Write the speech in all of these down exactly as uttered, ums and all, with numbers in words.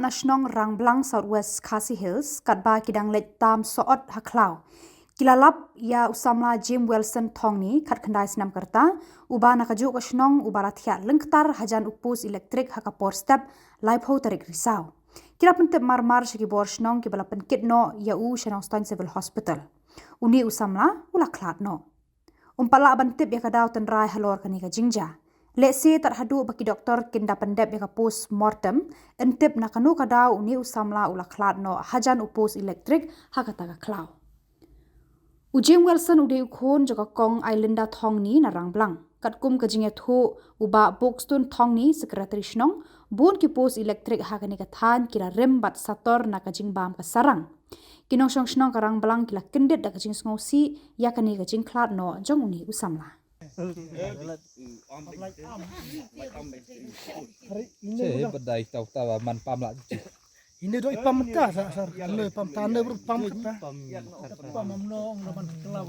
Na shnong Rangblang, South West Khasi Hills, katba ki dang leit tam sohot ha khlaw, ki la lap ïa u samla Jim Wilson Thongni, khatkhyndai snem ka rta, uba na kajuh ka shnong uba la thiah lyngktar hajan u post elektrik ha ka por step laiphew tarik Risaw. Ki la pyntip marmar sha ki bor shnong kiba la pynkit noh ïa u sha Nongstoiñ Civil Hospital. Une u samla u la khlad noh. Um pat lah ban tip ïa ka daw tynrai halor kane ka jingjia. Lehse tad haduh ba ki doktor kin da pyndep ïa ka post mortem, yn tip na kano ka daw une u samla u la khlad noh hajan u post elektrik ha kata ka khlaw. U Jim Wilson u dei u khun jong ka Kong Ailinda Thongni na Rangblang. Katkum ka jingïathuh u Bah Buxton Thongni, Secretary Shnong, bun ki post elektrik ha kane ka thaiñ ki la rim bad sator na ka jingbam ka sarang. Ki nongshong shnong ka Rangblang ki la kyndit da ka jingsngewsih ïa kane ka jingkhlad noh jong une u samla. Che, ba dai tau tau man pam la. Ine do ipam ta sa sa ne pam ta ne bru pam kata. Pam am no ong laban kelaw.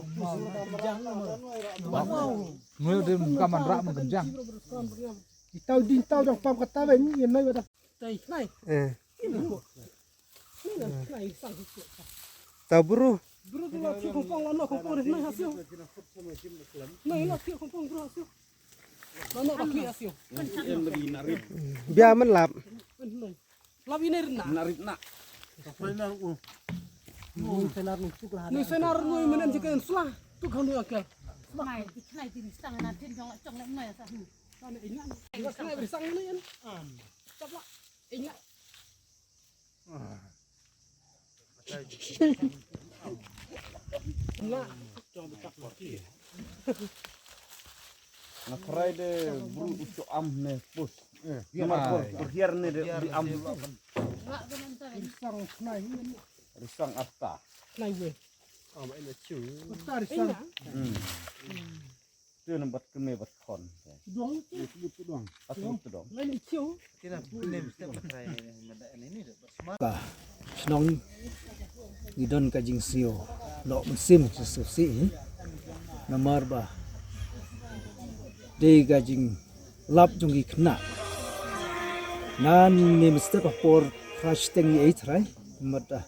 Ngue de ka man rak man kenjang. Itau din tau dang pam kata ben ine wada. Tai nai. Eh. Nai sang. Tau bru. Bru tu la thiu kompong la no kompong nai hasio. Nai la thiu kompong bru hasio. La no ba thiu hasio. Bia man lap. Nai. Lap ine rin na. Na rit na. Nui senar nui menen jike sla. Tu khang nui akel. Nai, di khnai di stang na tin jong la chong la nai sa. Nai ina. Nai bri sang nui en. Chap la. Ina. Nga trai de bru u cho am ne pus. Namar por por hiar ne de di am. Risang arta. Risang. Hmm. Tu na bat kme bat khon. Atu tu dong. Ka shnong ngi don ka jingsngew noh mynsiem shisha namar ba dei ka jinglap jong ki khynnah. Nangne mynstep ha por phra shiteng ïa ei trai, namar da,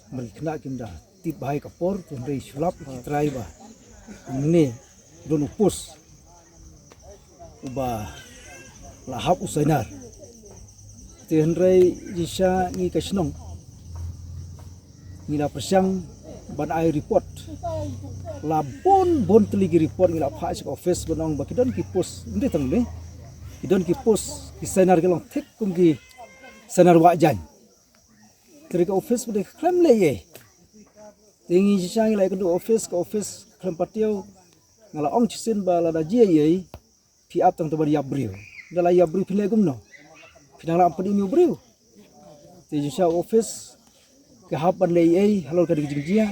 namar ki khynnah kim da tip bha ïa ka por, te hynrei shu lap ki trai ba hangne don u post uba la hap u sainar. Te hynrei jingshisha ngi ka shnong ngi la pyrshang ban ai report. La bun bun tylli ki report ngi la phah sha ka office ban ong ba ki don ki post, ym dei tang ne, ki don ki post ki sainar ki long thik kum ki sainar wah jaiñ. Te ka office ba dei ka khlem leh ei. Te ngi jingshisha ngi la ïakynduh office, ka office ka khlem patiaw. Nga la ong shisien ba lada jia ei, phi ap tang ban ïap briew. Da la ïap briew phin leh kumno? Phin nang la pynim ïa u briew. Te jingshisha office ka hap ban leh ei halor ka dei ka jingjia.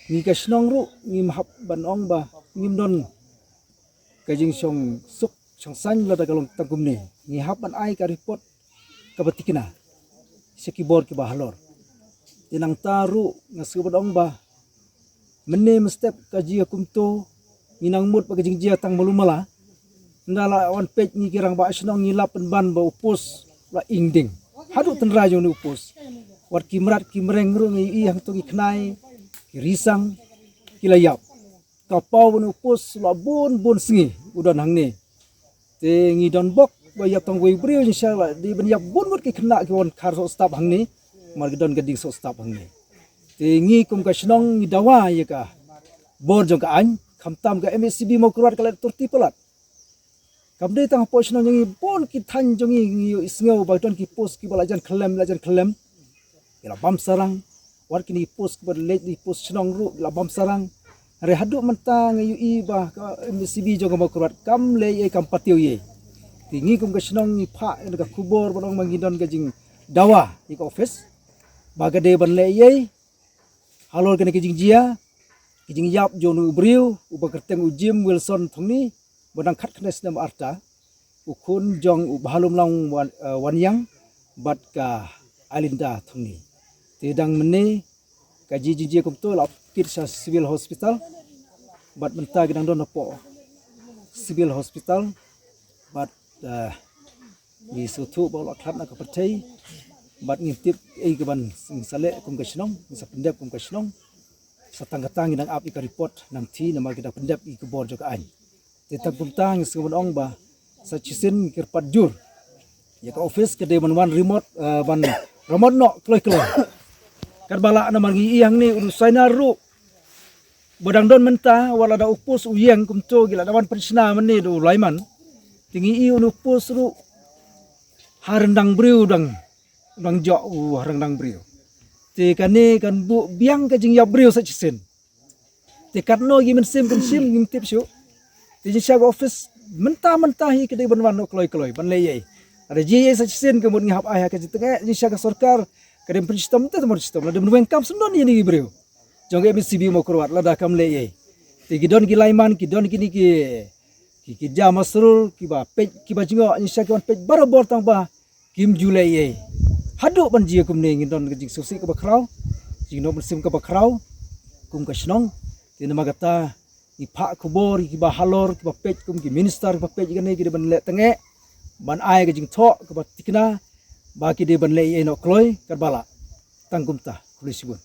Ngi ka shnong ruh ngim hap ban ong ba ngim don ka jingshong suk shong saiñ lada ka long tang kumne. Ngi hap ban ai ka report kaba tikna sha ki bor kiba halor. Te nangta ruh nga sngewbha ban ong ba mynne mynstep ka jia kumto, ngi nang mut ba ka jingjia tang malu mala. Nda la wan peit ngi ki rangbah shnong ngi lap pynban ba u post la ing ding. Haduh tynrai jong u post. Wat ki mrad ki mreng ruh ngi ïohi hangto ki khnai, ki risang, ki la ïap. Ka paw ban u post la bun bun sngi u don hangne. Te ngi don bok ba ïap tang wei briew jingshisha la dei ban ïap bun mut ki khynnah ki wan khar soh stap hangne. Mar ki don ka ding soh stap hangne. Te ngi kum ka shnong ngi dawa ïa ka bor jong ka aiñ, khamtam ka M H C B Mawkyrwat ka la tur ti palat. Kam dei tang hapoh shnong jong ngi, bun ki thaiñ jong ngi ngi ïohi sngew ba don ki post kiba la jan khlem, la jan khlem. Ki la bam sarang, wat kine ki post kiba leit, ki post shnong ruh ki la bam sarang. Hynrei haduh mynta nga ïohi ba ka M H C B jong ka Mawkyrwat kam leh ei, kam patiaw ei. Te ngi kum ka shnong ngi phah ïa ka khubor ba ong ba ngi don ka jingdawa ïa ka office ba ka dei ban leh ei halor kane ka jingjia, ka jingïap jong u briew uba kyrteng u Jim Wilson Thongni, ba dang khatkhyndai snem arta, u khun jong u Bhalumlang Wan, eh, Waniang bad ka Ailinda Thongni. Te dang mynne ka jingjia kumto la kit sha Civil Hospital bad mynta ki dang don hapoh Civil Hospital bad, eh, ngi sngewthuh ba la khlad na ka pyrthei. Bad ngin tip ei ka ban sa leh kum ka shnong, ngin sa pyndep kum ka shnong. Sa tang kata ngi dang ap ïa ka report nangta namar ki da pyndep ïa ka bor jong ka aiñ. Te tang kumta ngi sngewbha ban ong ba sa shisien ngi kyrpad jur ïa ka office ka dei ban wan remote, eh, ban remote noh kloi kloi. Katba lah namar ngi ïa hangne u Sainar ruh ba dang don mynta, wat la da u post u ïeng kumto ki la da wan pynshna mynne da u Laiman. Te ngi ïa u post ruh ha ryndang briew dang dang jok u ha ryndang briew. Te kane kan buh biang ka jingïap briew sa shisien. Te katno ki mynsiem kan shim ngim tip shuh. Te jingshisha ka office mynta mynta hi ka dei ban wan noh kloi kloi ban leh ei. Lada jia ei sa shisien ka mut ngi hap ai ha ka jingtngeh, jingshisha ka sorkar ka dei ban pynshitom te ban shitom, lada ban weng kam sngewdon ïa ki briew jong ka M C B Mawkyrwat lada kam leh ei. Te ki don ki Laiman, ki don kine ki ki, ki Jah Masrur, kiba peit, kiba jngoh, jingshisha ki wan peit barabor tang ba kim ju leh ei. Haduh ban jia kumne ngin don ka jingsngewsih kaba khraw, jingnoh mynsiem kaba khraw kum ka shnong. Te namar kata ngi phah khubor ïa kiba halor, kiba peit kum ki minister, kiba peit kane ki dei ban leh tngeh, ban ai ka jingthoh kaba tikna ba ki dei ban leh ei noh kloi katba lah. Tang kumta, khublei shibun.